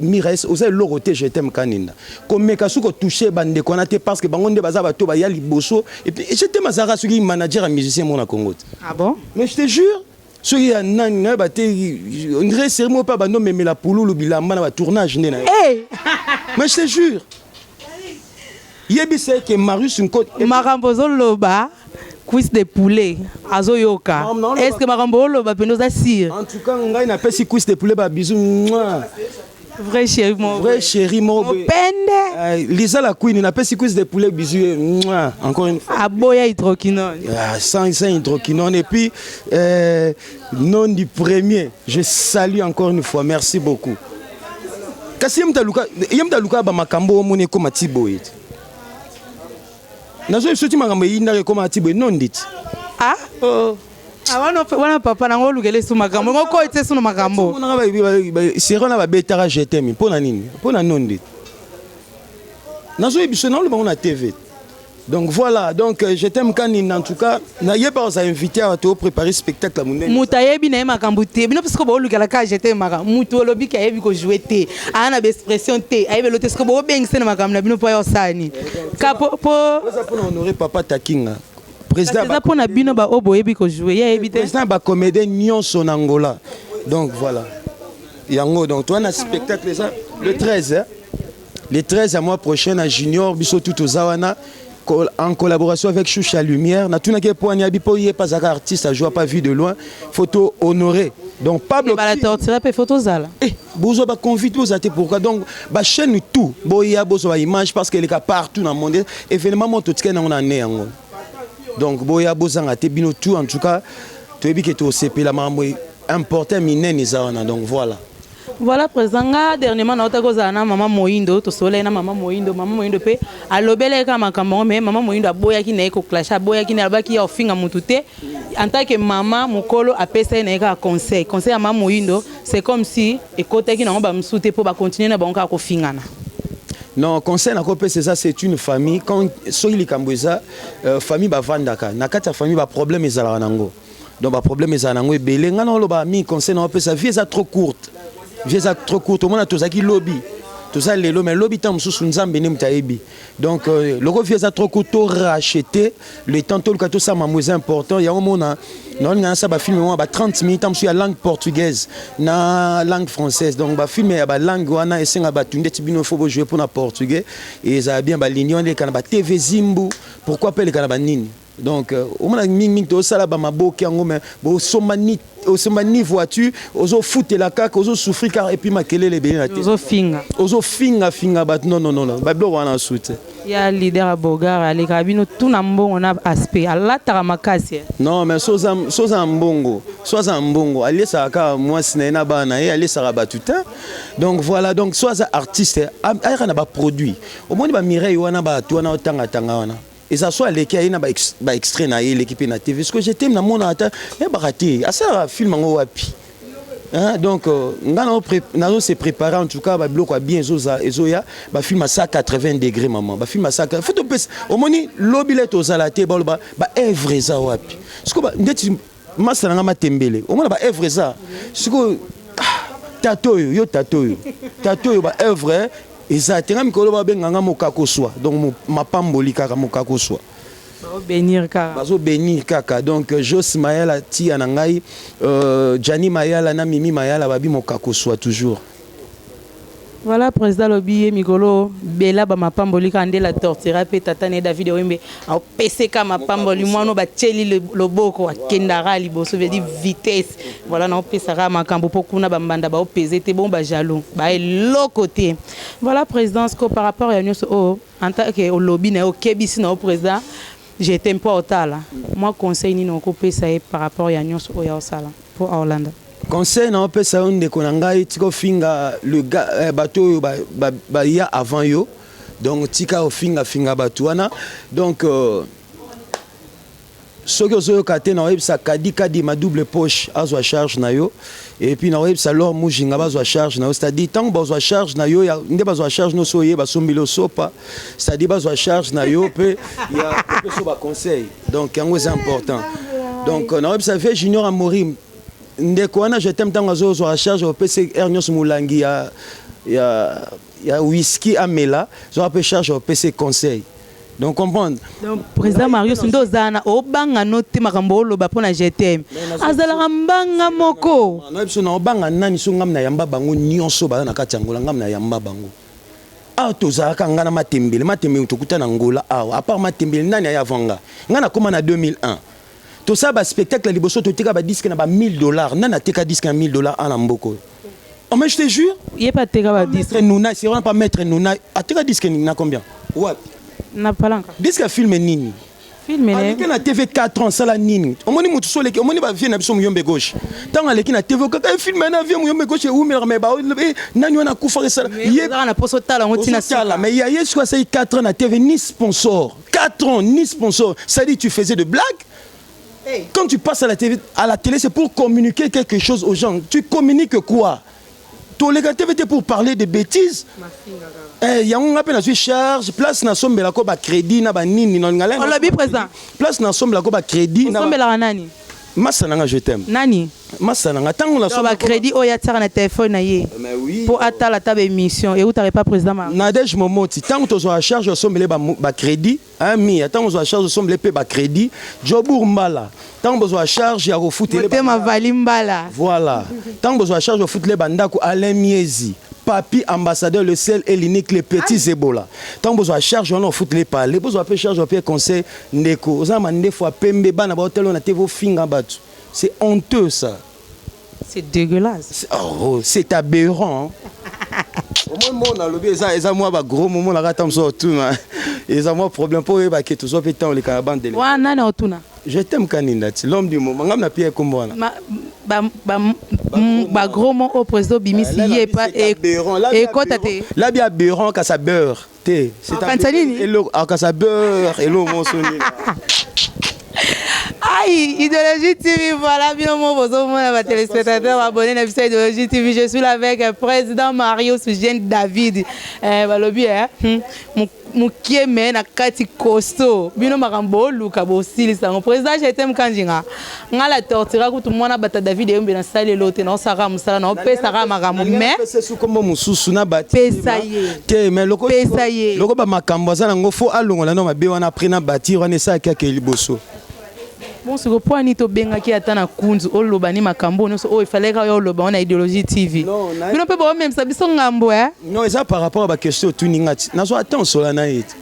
Mires, oza eloko te. Je t'aime kaninda, komeka soki otouche bandeko wana te, parce que bango nde baza bato baya liboso. Et puis je t'aime azalaka soki manager ya musicien mo na Congo te. Ah bon? Mais je te jure, soki ya nani nayeba te, on dirait série moko mpe bando memela pululu bilamba na batournage nde na ye. Hey! Mais je te jure, yebisa eke Marius Nko. Makambo ozoloba, cuisse de poulet azoyoka. Non, non. Est ce que makambo oloba mpende oza sûr? En tout cas ngai napesi cuisse de poulet babisous. Mouah. Vrai chéri mo. Vrai chéri moko boye. Mopende. Lisa la Queen, napesi cuisse de poulet bisous. Mouah. Encore une fois. Aboya hydroquinone. Ah, sans hydroquinone. Et puis nom du premier, je salue encore une fois, merci beaucoup. Kasi ye mutu aluka bamakambo omoni ekóma ti boye te. Nazoyebi soki makambo eyindaka ekóma ti boye nondi ti. Ah. Oh. Ah, wana papa nango olukela esu makambo ngo koyete esu na makambo. Série wana babetaka je t'aime mpo na nini? Mpo na nondi. Nazoyebi so naoloba ngo na TV. Donc voilà, donc je t'aime kanina. En tout cas nayeba oza invité awa, topréparer spectacle ya monene. Moto ayebi na ye makambo te. Bino mpe siko boolukela kaka je t'aime makambo. Moto olobiki ayebi kojouer te, aa na baexpression te, ayebi elo te. Siko boobengise na makambo na bino mpo aye osala nini? Ka po Oza mpona honorer papa Takinga, président. Eza mpo na bino baoyo boyebi kojouer, ye ayebi te. Président bacomédien nyonso na Angola. Donc voilà yango. Donc toza na spectacle, eza le 13, hein? Le 13 ya mois prochain na Junior. Biso tu toza wana en collaboration avec Choucha Lumière. Natunaki ye mpo ani abi mpo ye mpe azalaka artiste, ajoua pas vu de loin, faut to honorer donc Pablo. Bala Tortira mpe faut tozala. Eh, bozwa baconvite, bozala te pourquoi? Donc bachaîne tout, boya bozwa baimage parce que eleka partout na monde. Événement moko totikali nango na ne yango. Donc boya, bozanga te bino tout. En tout cas toyebi ke tosepela, makambo important minene eza wana. Donc voilà. Voilà, président. Nga dernièrement naotaki kozala na mama Moyindo, tosololaki na mama Moyindo. Mama Moyindo mpe alobelaki kaka makambo yango, mais mama Moyindo aboyaki na ye koclasher, aboyaki na ye, alobaki ya ofinga motu te. En tant que mama mokolo, apesa ye na ye kaka conseil. Conseil ya mama Moyindo, c'est comme si ekotaki nango bamosusu te, mpo bacontinue na bango kaka kofingana. Non, conseil nakopesa eza, c'est une famille. Quand soki likambo eza famille, bavandaka na kati ya famille, baproblème ezalaka nango. Donc baproblème ezala nango ebele. Ngai naoloba mingi, conseil naopesa, vie eza trop courte, vie eza trop courte. Omona tozalaki lobi. Toza lelo, mais lobi ntango mosusu Nzambe nde moto ayebi. Donc loko vie eza trop court, to racheter le temps, toluka tosala mambo eza important. Yango mona naolinga nasala bafilm moko ba 30 minutes, mosusu ya langue portugaise na langue française. Donc bafilm ya balangue wana esenga bato ndeti bino, faut bojouer mpona portugais, ezala bien. Balingi wana eleka na batv zimbu, pourquoi mpe eleka na banini. Donc omona mingimingi tozosala bamaboki yango, mais bosomba ni osomba ni voiture, ozofutela kaka, ozosouffrir kaka, et puis makelele ebele na te. Ozofinga. Ozofingafinga bato. Non, non, non, babiloko wana su te. Ya leader ya Bogar alekaka bino tuna mbongo na aspect alataka makasi. Non, mais so oza na mbongo, so aza na mbongo, aliesaka kaka mwasi na ye na bana na ye, aliesaka bato te. Donc voilà, donc so aza artiste, ayaka na baproduit. Omoni bamireille wana, bato wana otangatanga wana, eza so aleki, aye na baextrait na ye, eleki mpe na TV. Ce que je t'aime, namona ata yebaka te asalaka film yango wapi. Hein, donc nga nazo se préparer. En tout cas, babiloko ya bien ezoya, bafilm ya 180 degré, mama, bafilm ya 100. Faut topesa, omoni lobi le tozala te, baloba baœuvre eza wapi. Sikoyo ndeti masa na nga matembele, omona baœuvre eza sikoyo tata oyo, yo tata oyo, tata oyo, baœuvre eza te. Nga mikolo babenganga mokakoswa, donc mapamboli kaka, mokakoswa. Bazobénir kaka. Bazobénir kaka. Donc Jos Mayala tia na ngai, Jani Mayala na Mimi Mayala, babi mokakoswa toujours. Voilà, président alobi ye mikolo bela bamapamboli kaka nde la tortera mpe tata na ye David Oyembe aopeseka mapamboli. Mwana batieli loboko, akendaka liboso, veut dire vitesse. Voilà, naopesaka makambo mpo kuna bambanda baopese te, bon, bajaloux baeloko te. Voilà, président, sco par rapport ya nyonso oyo, en tant que olobi na ye, okebisi na yo président, j'étais mpo otala mwa conseil nini okopesa ye par rapport ya nyonso oyo aosala mpo aolanda? Conseil na opesa yo, ndeko na ngai, tika ofinga le gars, bato oyo baya ba, ba avant yo. Donc tika ofingafinga bato wana. Donc soki ozoyoka te, na oyebisa Kadi Kadima double poche azwa charge na yo, et puis na oyebisa Lor Mujinga bazwa charge na yo. C'est-à-dire ntango bazwa charge na yo, nde bazwa charge nyonso oye basombeli osopa, c'est-à-dire bazwa charge na yo mpe ya kopesa baconseil. Donc yango eza important. Donc na oyebisa vie Junior Amorim, ndeko wana, je t'aime, ntango azozwa charge, opesa aire nyonso molangi ya whisky amela, zwaka mpe charge, opesa conseil. Donc comprendre. Donc président Marius, nde ozala na obanga no te makambo oloba mpo na GTM azalaka mbanga moko. Na biso na obanga nani? So ngam na yamba bango nyonso baza na kati ya Ngola, ngam na yamba bango awa. Tozalaka nga na Matembele, Matembele tokuta na Ngola awa. À part Matembele, nani aya avant nga? Nga nakóma na 2001, tosala baspectacle ya liboso, toteka badisque na ba 1000 dollars. Nani ateka disque na 1000 dollars ana mboka oyo? Oh, mais je te jure. Ye mpe ateka badisque. Maître Nuna, c'est vraiment pas Maître Nuna ateka disque na combien, wapi? Na palanka. Disque ya film nini? Film ne. Aleki na TV 4 ans, asala nini? Omoni motu so oleki, omoni bavie na biso Muyombe Gauche, ntango aleki na TV kaka film na vie Muyombe Gauche ewumelaka, mais nani wana akufaka esala ye ozaka na poso otala yango ntina. Ozotala, mais ya ye soki asali 4 ans na TV, ni sponsor, 4 ans ni sponsor, c'est-à-dire tu faisais de blagues. Quand tu passes à la TV, à la télé, c'est pour communiquer quelque chose aux gens. Tu communiques quoi? Toleka TV te pour parler de bêtises. Yango nga mpe nazwi charge, place nasombelako bacrédit na banini. Olobi président. Place nasombelako bacrédit. Osombelaka nani? Masa na nga, je t'aime. Nani? Masa na nga, ntango Donc bacrédit oyo atiaka na telefone na ye Mais oui. mpo atala ata baémission eutaka epa président Marius. Nadege Momoti, ntango tozwaka charge, osombele bacrédit mia. Ntango ozwaka charge, osombele mpe bacrédit. Jobour Mbala, ntango bozwaka charge ya kofutele. Motema vali mbala. Voilà, ntango bozwaka charge ofutele bandako. Alain Miezi, Papi ambassadeur, le seul et l'unique, le petit Zebola, ntango bozwaka charge wana ofutele pale, bozwa mpe charge mpe conseil. Ndeko, oza na mandefu ya pembe, bana baotala na te, vofinga bato, c'est honteux, ça. C'est dégueulasse. Oh, c'est aberrant, hein. Omoi mo nalobi eza mwa bagros momo naka ata mosu otuna, eza mwa problème mpo oyebake tozwa mpe ntango oleka na bande. Wana nani otuna? Je t'aime Kaninda ti l'homme du moment, ngam na pie kombo wana. Bagros mo oyo président obimisi ye epa ekota te. Labi aberrant kasa beurre te. Akanisa nini? Akasa beurre elo moso nini. Aïe, Idéologie TV, voilà, bien moi, vos téléspectateurs, abonnés à Idéologie TV. Je suis là avec le président Mario Sujène David. Eh, balobi, hein, mokie me na kati costaud bino makambo oluka bosilisa yango. Président Jetem Kanjinga, nga la tortura kutu mwana bata David Eyombe, nasali elo te, naosaka mosala, naopesaka makambo, mais Kombo mosusu na bati. Pesa ye. Te, mais loko Pesa ye. Loko bamakambo aza nango, fo alongola no mabe wana, après na batir wana esalaki ake liboso. Bon, siko mpo ani tobengaki ata na kunzu oloba ni makambo nyonso oyo efalaki oyo oloba wana Idéologie TV? Non, Bino mpe boomemisa biso ngambo e. Non, eza par rapport à baquestion otuni nga ti nazwa ata osola na ye te,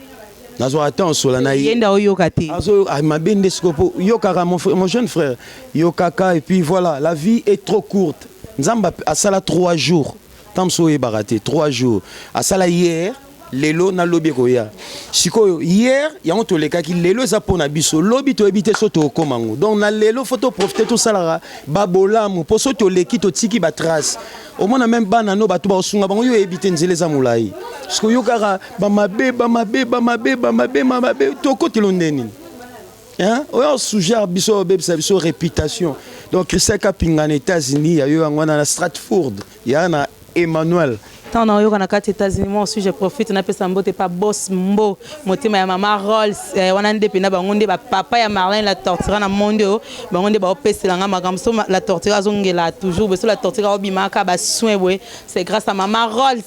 nazwa ata osola na ye. Ye nde aoyoka te. Azo ah, mabe nde sikoyo po yokaka, mon frère, mon jeune frère, yokaka. Et puis voilà, la vie est trop courte. Nzambe asala 3 jours, ntango mosusu oyebaka te, 3 jours asala: hier, lelo, nalobi ekoya. Sikoyo hier yango tolekaki, lelo eza mpo na biso, lobi toyebi te so tokóma ngo. Donc na lelo fo toprofite, tosalaka babolamu, mpo so toleki totiki batrace. Omona même bana no bato bakosunga bango, yo oyebi te, nzela eza molai. Sikoyo yo kaka bamabe, bamabe, bamabe, bamabe, bamabe, tokotela nde nini? Hein? Oyo sujet biso obebisa biso réputation. Donc Christian Kapinga na États-Unis, ya yo yango wana na Stratford, ya na Emmanuel. Ntango naoyoka na kati États-Unis, moi aussi je profite, napesa mbote pa bos mbo motema ya mama Rolls, wana nde mpena bango nde bapapa ya Marlin la Tortura na monde oyo. Bango nde baopeselanga makambo. So la Tortura azongela toujours boye, so la Tortura obimaka basoin boye, c'est grâce à mama Rolls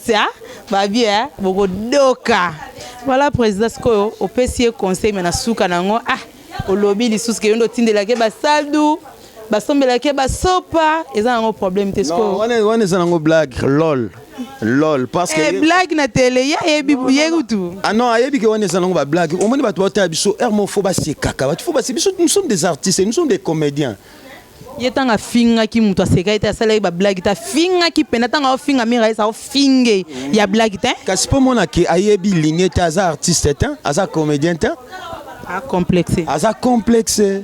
babi bokodoka. Voilà, président, sikoyo opesi ye conseil, me na suka nango olobi lisusu ke yo nde otindelaki basaldu, basombelaki basopa, eza nango problème te. Sikoyo wana eza nango blague, lol lol, parce que eh, blague na tele, ye ayebi ye kutu. Ah non, ayebi ke wana eza nango bablague. Omoni bato baotala biso heure moko, fo basekaka bato, fo base biso. Nous sommes des artistes et nous sommes des comédiens. Ye ntango afingaki moto, asekaki te, asalaki bablague te. Afingaki mpena, ntango aofinga Mira esa, aofinge ya blague te. Kasi mpo mona ke ayebi ligne te, aza artiste te, aza comédien te. Acomplexe. Aza complexe,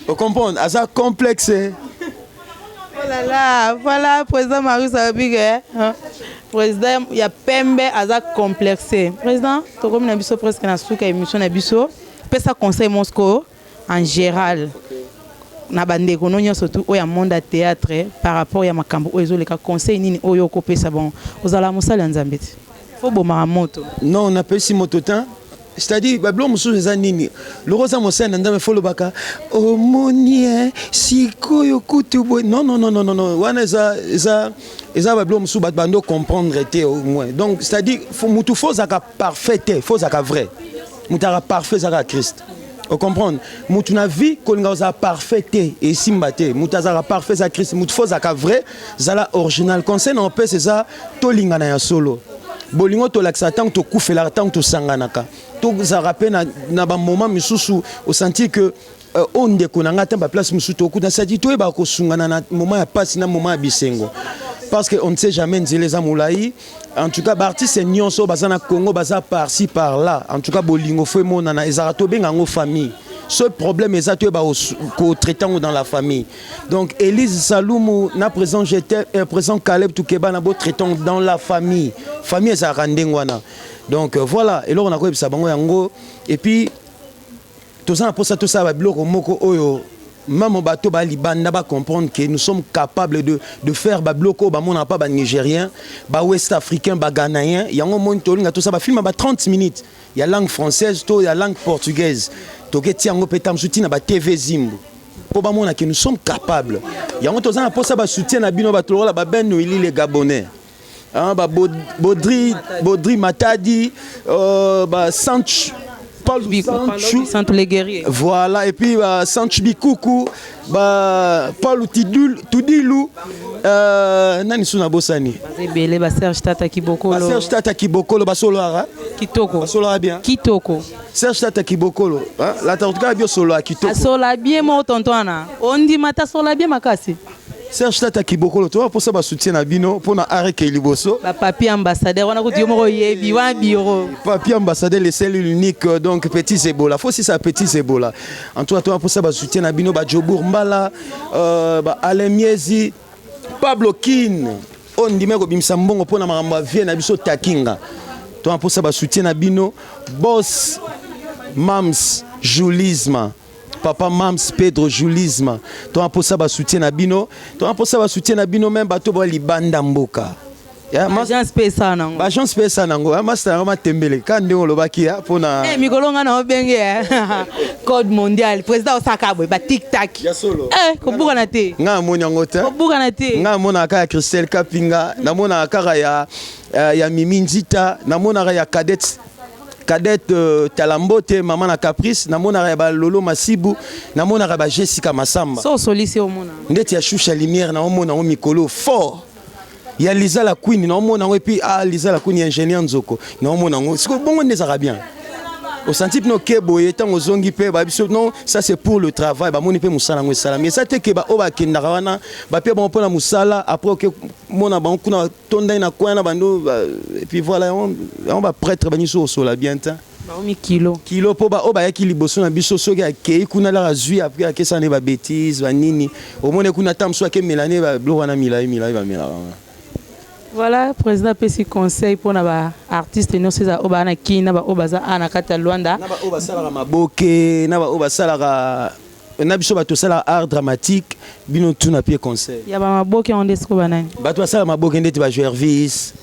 ocomprendre, aza complexe. Oh là là, voilà, président Marius alobi ke président ya pembe aza complexe. Président, tokomi na biso presque na suka émission na biso. Pesa conseil mosco en général na bandeko no nyonso tu oyo ya monde ya théâtre par rapport ya makambo oyo ezoleka. Conseil nini oyo okopesa? Bon, ozala mosali ya Nzambe te, fo bomaka moto. Non, napesi moto te. C'est-à-dire babiloko mosusu eza nini, loko oza mosali na Nzambe, fo olobaka omoni e sikoyo kutu boye. Non, non, non, non, non, non, wana eza babiloko mosusu bato bando comprendre te au moins. Donc c'est-à-dire mutu fo ozalaka parfait te, fo ozalaka vrai. Moto azalaka parfait ezalaka Christ, ocomprendre? Mutu na vie kolinga ozala parfait te, esimba te. Mutu azalaka parfait eza Christ. Mutu fo ozalaka vrai, zala original. Conseil na opesa eza tolingana ya solo. Bolingo tolakisaka ntango tokufelaka, ntango tosanganaka, tozalaka mpe na bamoment misusu osentir que oyo ndeko na ngai, ata baplace mosusu tokuta, c'est-à-dire toyebaka kosungana na moment ya pasi, na moment ya bisengo, parce que on ne sait jamais, nzela eza molai. En tout cas baartiste nyonso oyo baza na Congo, baza par-ci par là, en tout cas bolingo fo emonana, ezalaka tobenga yango famille. Ce problème eza, toyeba kotraite yango dans la famille. Donc Élise Salumu na président j'étais président Caleb Tukeba na botraite yango dans la famille. Famille ezalaka ndenge wana. Donc voilà eloko nakoyebisa bango yango. Et puis toza na mposa tosala babiloko moko oyo même bato balibanda bacomprendre que nous sommes capables de faire babiloko oyo bamonaka mpa banigérien, bawest africain, baghanéen. Yango moni tolinga tosala bafilme ya ba 30 minutes ya langue française to ya langue portugaise, toketia yango mpe ta mosusu ntina ba TV Zimbu mpo bamona que nous sommes capables. Yango toza na mposa basoutien na bino, bato lokola baben Noeli le Gabonais, hein, ba Baudry, Baudry Matadi, ba Sanch, Paul Sanchu, Santu les guerriers. Voilà, et puis ba Sanch Bikuku, ba Paul Tidul, Tudilu, nani suna bosani. Ebele, ba Serge Tata Kibokolo. Ba Serge Tata Kibokolo, ba solo ara. Kitoko. Ba solo bien. Kitoko. Serge Tata Kibokolo, hein, la tortuga bio solo kitoko. Asola bien mo tonton ana. Ondima ta sola bien makasi. Serge Tata Kibokolo, toza mposa basoutien na bino mpona areke liboso. Bapapi ambassadeur wana kutu yo moko oyebi wana bureau. Papi ambassadeur, le seul, unique, donc petit Ebola, faut si ça petit Ebola. En tout cas toza mposa basoutien na bino, bajobour mbala, ba Alain Miezi, Pablo Kin oyo ndima kobimisa mbongo mpona makambo ya vie na biso takinga. Toza mposa basoutien na bino, boss Mams Julisma. Papa Mams Pedro Julisme, toza mposa basoutien na bino, toza mposa basoutien na bino, même bato boya libanda mboka. Agence mpe esala nango. Baagence mpe esala nango. Master yango matembele ka ndenge olobaki ya mpona Mikolo nga na obenge code mondial, président osaka boye ba tic tac. Ya solo. Kobukana te. Nga amoni yango te. Kobukana te. Nga amonaka kaka ya Christelle Kapinga, namonaka kaka ya Mimi Nzita, namonaka ya Cadette Talambote, mama na Caprice, namonaka ya balolo Masibu, namonaka ba Jessica Masamba. So osolisi, omona. Ndeti ya Shusha Lumière, naomona yango mikolo fort, ya Liza la Queen naomona yango, et puis ah, Liza la Queen ya ingénieur Nzoko naomona yango. Sikoyo bongo nde ezalaka bien, osanti mpena oke boye, ntango ozongi mpe babiso non, ça c'est pour le travail. Bamoni mpe mosala yango esalami, eza te ke baoyo bakendaka wana bapia bango mpona mosala, après oke mona bango kuna batondai na coin na bando. Et puis voilà, yango baprêtre baniso osola bien te. Baomi kilo. Kilo mpo baoyo bayaki liboso na biso, soki akei kuna laka azwi, après akesana ne babêtises banini, omoni kuna ata mosusu akemela ne babiloko wana milai milai bamelaka wana. Voilà, président apesi conseil mpona baartiste nyonso, eza oyo baa na Kini na baoyo baza a na kati ya Lwanda. Na baoyo basalaka maboke, na baoyo basalaka na biso bato osalaka art dramatique, bino tuna pie conseil. Ya bamaboke yango nde sikoyo banani? Bato basala maboke ndeti bagervis,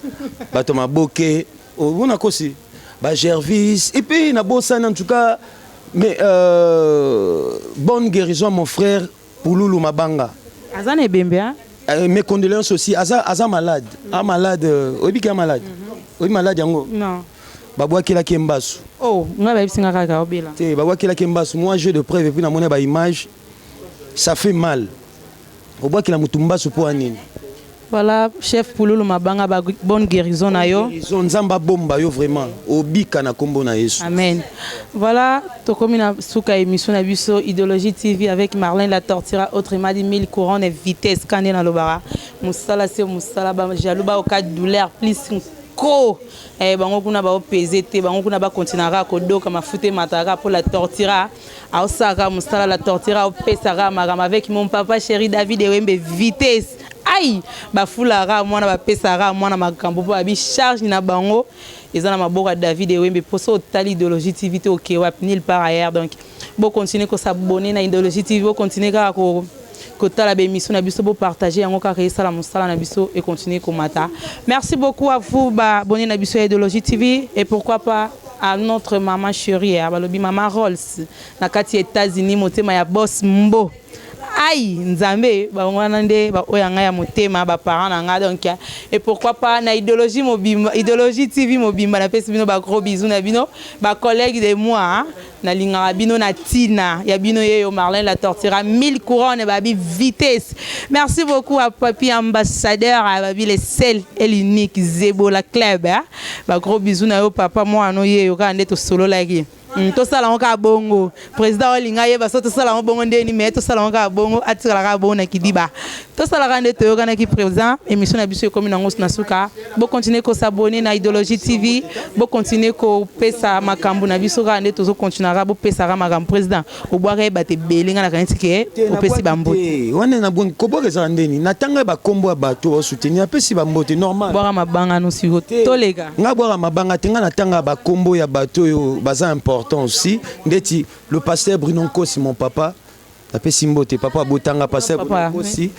bato maboke omona kosi bagervis, et puis nabosani en tout cas, mais bonne guérison mon frère Pululu Mabanga. Aza na ebembe? Mes condoléances aussi. Aza malade, a malade, oyebi ke a malade, oyebi malade yango? Non. Babwakelaki ye mbasu. Oh, ngai bayebisinga kaka obela. Te, babwakelaki ye mbasu. Moi j'ai de preuve, et puis namoni baimage, ça fait mal. Obwakela motu mbasu mpo ya nini? Voilà, chef Pululu Mabanga, ba bonne guérison na yo. Guérison, Nzambe abomba yo vraiment, obika na nkombo na Yesu. Amen. Voilà, tokomi na suka émission na biso Idéologie TV avec Marlène la Tortura, autrement dit 1000 couronnes vitesse. Kande na lobara mosala se mosala, ba jaloux ba oka douleur plus ko bango kuna baopese te, bango kuna bakontinuaka kodoka mafuta emataka mpo la Tortura aosalaka mosala, la Tortura aopesaka makambo avec mon papa chéri David Ewembe vitesse. Ai, bafulaka mwana, bapesaka mwana makambo mpo babi charge na bango eza na maboko ya David Ewembe. Mposo otali Idéologie TV te, oke wapi? Nulle part ailleurs. Donc bocontinue kos'abonner na Idéologie TV, bocontinue kaka ko kotala baémission na biso, bopartage yango kaka, esala mosala na biso econtinue komata. Merci beaucoup à vous baabonné na biso ya Idéologie TV, et pourquoi pas à notre maman chérie, balobi mama Rolls na kati ya États-Unis, motema ya boss Mbo. Ai Nzambe, bango wana nde baoyo ya ngai ya motema, baparent na ngai. Donc et pourquoi pas na Idéologie mobimba, Idéologie TV mobimba, napesi bino bagros bisous na bino bacollègue de moi, nalingaka bino na ntina ya bino. Yeyo Marlène la Tortura, 1000 couronnes, babi vitesse. Merci beaucoup à papi ambassadeur, babi le seul et l'unique Zebola Club, hein? Bagros bisous na yo papa mwana yeyo kaka nde tosololaki. Tosala yango kaka bongo, président olinga yeba so tosala yango bongo ndeni, mais tosala yango kaka bongo, atikala kaka bongo na kidiba, tosalaka nde toyokanaki. Président, émission na biso ekomi nango na suka. Bokontinue kos'abonner na Idéologie TV, bokontinue kopesa makambo na biso kaka nde tozokontinuaka, bopesaka makambo. Président, obwaka ye bato ebele, ngai nakanisi ke opesi bambote. Wana na kobwaka ezala ndeni, na ntango ya bakombo ya bato basoutenir, apesi bambote normal. Bwaka mabanga no siko toleka. Nga bwaka mabanga te, nga na ntango ya bakombo ya bato oyo baza important aussi, ndeti le pasteur Bruno Nkosi, mon papa, napesi mbote papa abotanga pasteur Bruno Nkosi,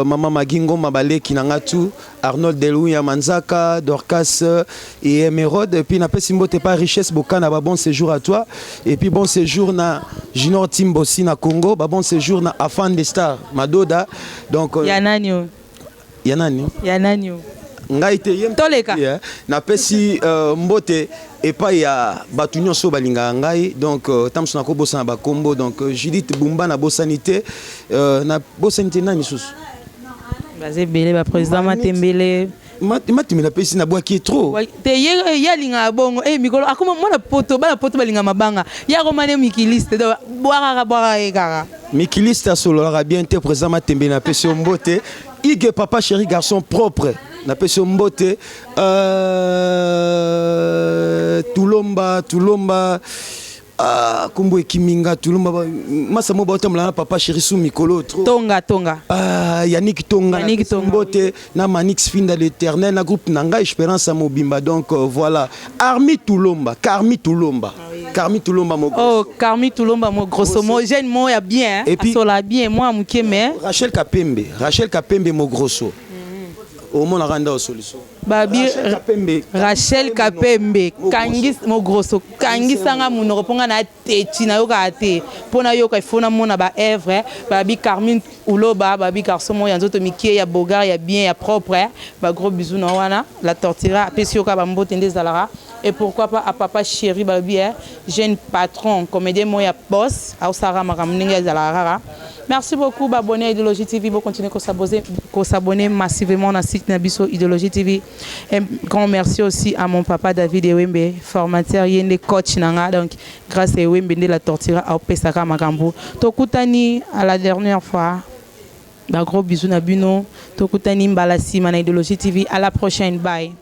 mama Magi Ngoma, baleki na nga tu, Arnold Deluya Manzaka, Dorcas et Emerode. Et puis napesi mbote pa Richesse Bokana, ba bon séjour à toi, et puis bon séjour na Junior Timbosi na Congo, ba bon séjour na Afan des Stars Madoda. Donc ya nani oyo? Ya nani? Ya nani oyo? Ngai te ye. Toleka. Napesi mbote epai ya bato nyonso oyo balingaka ngai. Donc ntango mosusu nakobosana bakombo, donc Judith Bumba nabosani te, nabosani te, nani lisusu? Baza ebele, baprésident Matembele. Matembele apesi, nabwaki ye trop. Te, ye alingaka bongo. Mikolo akoma mwana poto, bana poto balingaka mabanga, ye akoma ne mikiliste, donc bwakaka, bwakaka ye kaka. Mikiliste asololaka bien te. Président Matembele, napesi yo mbote. Ige papa chéri, garçon propre, napesi yo mbote. Tulomba, Tulomba, ah, kombo ekiminga, Tulomba masa mo baotambola na papa chéri su mikolo trop. Tonga, Tonga. Ah, Yannick Tonga. Yannick Tonga. Mbote na Manix Finda l'éternel, na groupe na ngai Espérance ya mobimba. Donc voilà, Armi Tulomba, Carmi Tulomba. Ah oui. Carmi Tulomba mo. Oh, Carmi Tulomba mo grosso mo jeune mo ya bien. Et puis asola bien moi muke mais Rachel Kapembe, Rachel Kapembe mo grosso. Omonaka nde solution. Babi Rachel Kapembe kangis mo grosso kangisanga munoko mpo nga na teti nayokaka te mpo nayoka il faut namona ba œuvre. Babi Carmine Uloba, babi garçon moko ya nzoto mikie, ya bogar, ya bien, ya propre. Ba gros bisous na wana la tortira apesi yoka bambote nde ezalaka. Et pourquoi pas à papa chéri, balobi jeune patron comédien moko ya boss, aosalaka makambo ndenge ezalaka kaka. Merci beaucoup ba abonné à Idéologie TV, bo continuer ko s'abonner massivement na site na biso Idéologie TV. Un grand merci aussi à mon papa David Ewembe, formateur, yende coach nanga. Donc grâce à Ewembe nde la tortira aopesaka makambo. Tokutani à la dernière fois. Ba gros bisous na bino. Tokutani mbala sima na Idéologie TV. À la prochaine. Bye.